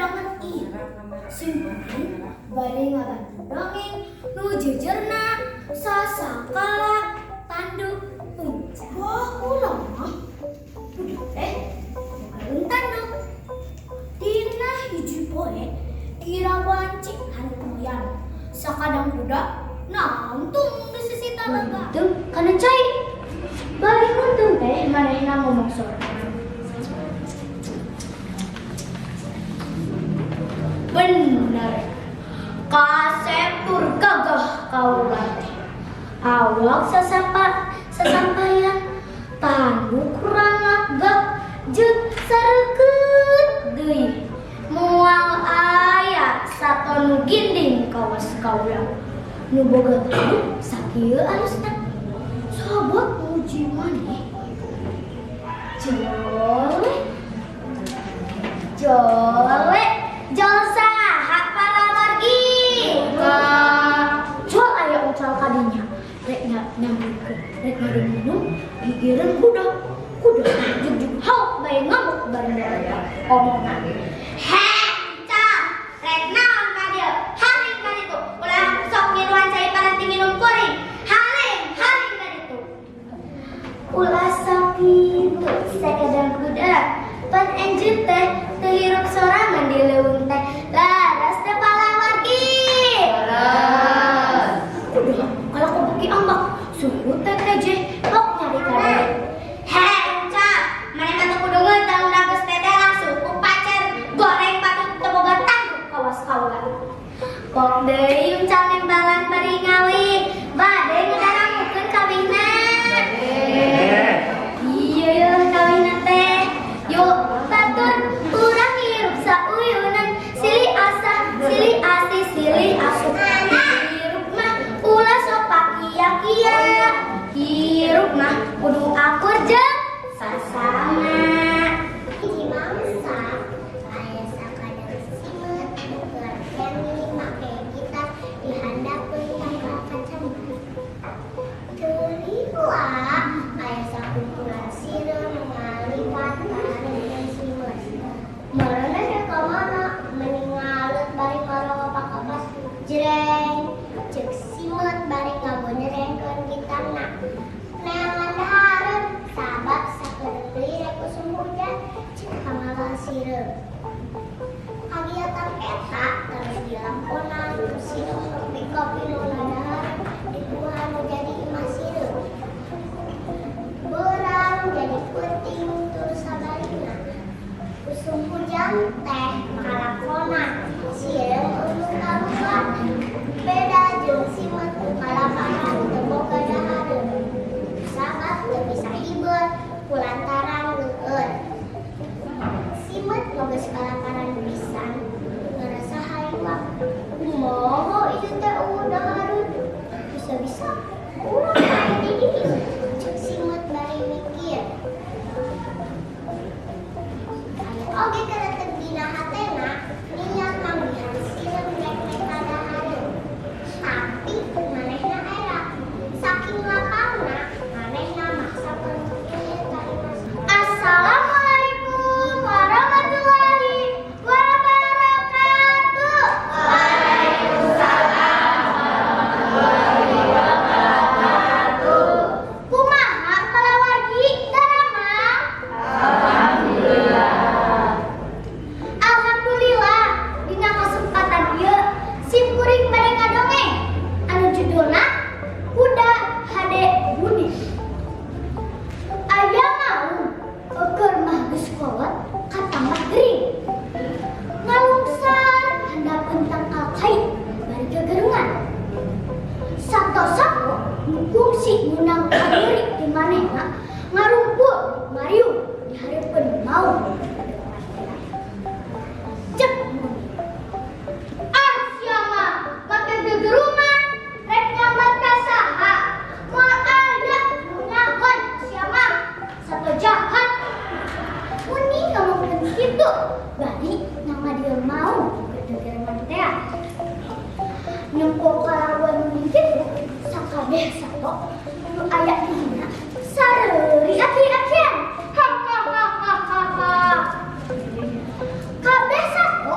banget ieu. Sim kuring bade ngabantu dongeng nu jejerna sasakala tanduk uncal. Baheula mah budak teh boga tanduk. Dina hiji poe kira wanci handuk moyan. Sakadang kuda nangtung di sisi talaga. Untung kana cai. Bari untung teh manehna ngomong sorangan. Bener. Kasep tur gagah kaula teh. Awak sasampayan tanduk rangak gak jeung sareukeut deui. Moal aya sato nu ginding kawas kaula. Nu boga tanduk sakieu alusna. Sobat muji maneh. Jole. Jole. Jol saha palawargi? Jol aya uncal kadinya. Rek nyambutkeun, rek minum gigireun kuda. Kuda jug-jug hauk bae ngamuk bareng aya omongan. Heh, Cal, rek naon ka dieu? Haling ka ditu. Ulah sok ngiluan cai paranti minum kuring. Haling, haling ka ditu. Ulah sakitu sakadang kuda. Pan enjut teh teu hirup sorangan di leuweung teh. Laras teh palawargi. Laras. Kuda kalau kau beki ambak suhu teh teh bok nyari kade. Heh, Cal, maneh mah teu kudu ngeutang da geus teteh langsung ku pacer goreng patut teu boga tanduk kawas kaula. Kok deui uncal nembalan bari ngawi, bade ngedarangukeun kawihna. Iya ya kawihna teh. Yuk batur urang hirup sauyunan silih asah, silih asih, silih asuh. Hirup mah ulah sok pakia-kia. Hirup mah kudu akur jeung sasama. Hiji mangsa aya sakadang simeut keur nyanyi make gitar di handapeun tangkal kacamata. Teu lila aya sakumpulan sireum ngaliwat kahareupeun simeut. Maraneh rek ka mana? Meni ngaleut bari maropak kapas. Jreng, ceuk simeut bari ngabonyerengkeun gitarna. Neangan dahareun sabab sakedeung deui rek usum hujan, ceuk pangawal sireum. Kagiatan eta terus dilamponan ku sireum nepi ka pinuna dahareun dituhan nu jadi imah sireum. Beurang jadi peuting tur sabalikna. Usum hujan teh kalakonan sireum embung kaluar. Beda jeung simeut nu kalaparan teu boga dahareun. Sabab teu bisa hibeur kulantaran leueur. Simeut nu geus kalaparan pisan ngarasa hariwang. Kumaha ieu teh euweuh dahareun? Bisa-bisa urang aya di dieu, ceuk simeut bari mikir. Aya oge kareteg dina hatena niat manggihan sireum rek menta dahareun. Tapi manehna era. Saking laparna manehna maksa ieu ka imah. Assalamualaikum warahmatullahi wabarakatuh. Waalaikumsalam warahmatullahi wabarakatuh. Kumaha palawargi daramang? Alhamdulillah. Alhamdulillah dina kesempatan ieu sim kuring bade ngadongeng anu judulna Kuda Hade Buni. Aya maung eukeun mah geus kolot katambah gering. Ngalungsar handapeun tangkal kai bari gagerungan. Sato-sato nu kungsi meunang kamiri ti manehna ngarumpul mariung di hareupeun maung. Cek muni. Ah, sia mah make gegerungan rek nyambat ka saha? Moal aya nu nyahoan sia mah sato jahat. Muni ngomongkeun kitu bari nama dia mau gegerungan teh. Nempo kalakuan nu kitu sakabeh sato nu aya di dina sareuri aki-akian. Ha ha ha ha ha ha. Kabeh sato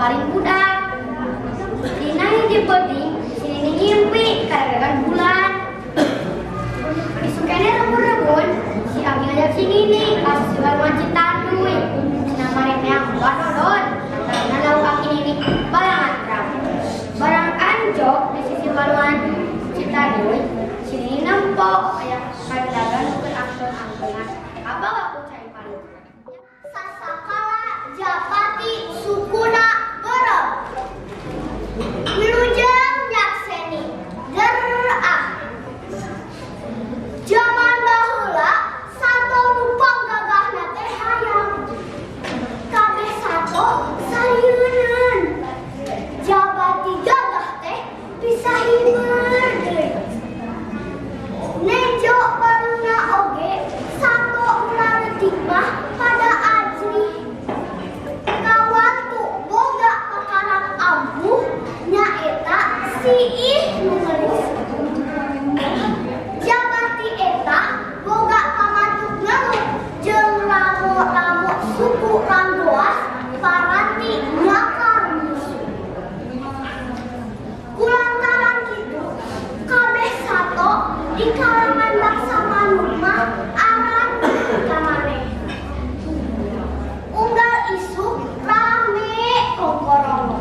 paparin budak. Dina hiji peuting si Nini ngimpi kadagegan bulan. Isuk keneh rebun-rebun si Abi ngajak si Nini ka sisi walungan Citanduy. Cenah marek neang wadodod. Karena lauk aki Nini barangan terang. Barang anjog di sisi walungan Citanduy, si Nini nempo aya kandagan nu keur angton-angtonan. Kabawa ku cai parit. Sasakala Japati sukuna beureum. Wilujeng nyakseni ger ah. Jaman baheula sato nu panggagahna teh hayam. Kabeh sato salieuneun. Jabati gagah teh bisa hiber deui. Nejo baruna oge sato leutik mah pada ajrih. Kawatu boga pakarang ampuh nyaeta siih nu geulis. Jabati eta boga pamantuk ngeluh jeung ramo-ramo suku Ranggoas paranti nyakar musuh. Kulantaran kitu kabeh sato di kalangan bangsa manuk mah aranun ka maneh. Unggal isuk rame kongkorongo.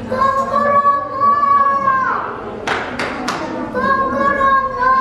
Kongkorongo. Kongkorongo.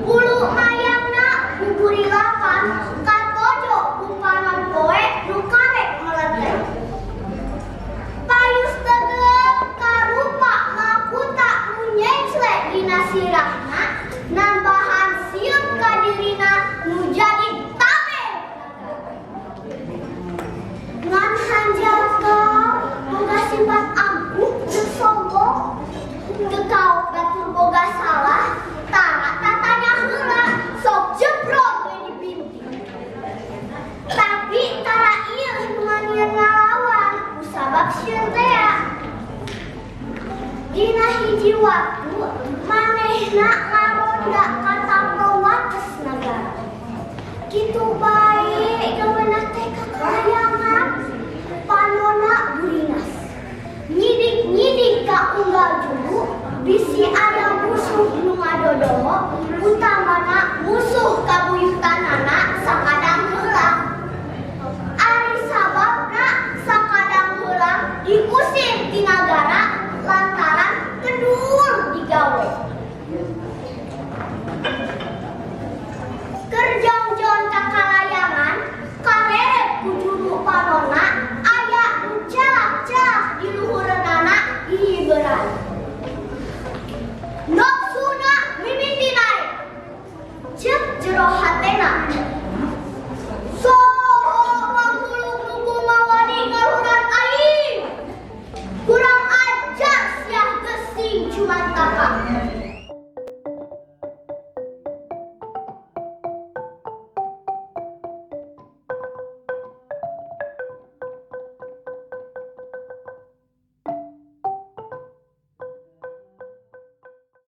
Bulu mayangna buburilapan katojo ku panon poe nu karek meleteng. Payus tegep karupa makuta nu nyecle dina sirahna nambahan sieun ka dirina nu jadi tameng. Ngan hanjakal boga sifat angkuh jeung sombong. Teu kaok batur boga salah, tara tatanya heula sok jebrot we dibinti. Tapi tara ieu nu nganian ngalawan kusabab sieun tea. Dina hiji waktu manehna ngaronda ka tapel wates nagara. Kitu bae gawena teh kakalayangan, panona buringas. Nyidik-nyidik ka unggal juru bisi aya musuh nu ngadodoho, utamana musuh kabuyutanana sakadang heulang. Ari sababna sakadang heulang diusir ti nagara lantaran kendur digawe. Keur jongjon kakalayangan kareret ku juru panona aya nu celak-celak di luhureunana hihiberan. Nafsuna mimiti naek. Ceuk jero hatena. Soho manghulung nu kumawani ngaluhuran aing. Kurang ajar siah gesing cumantaka.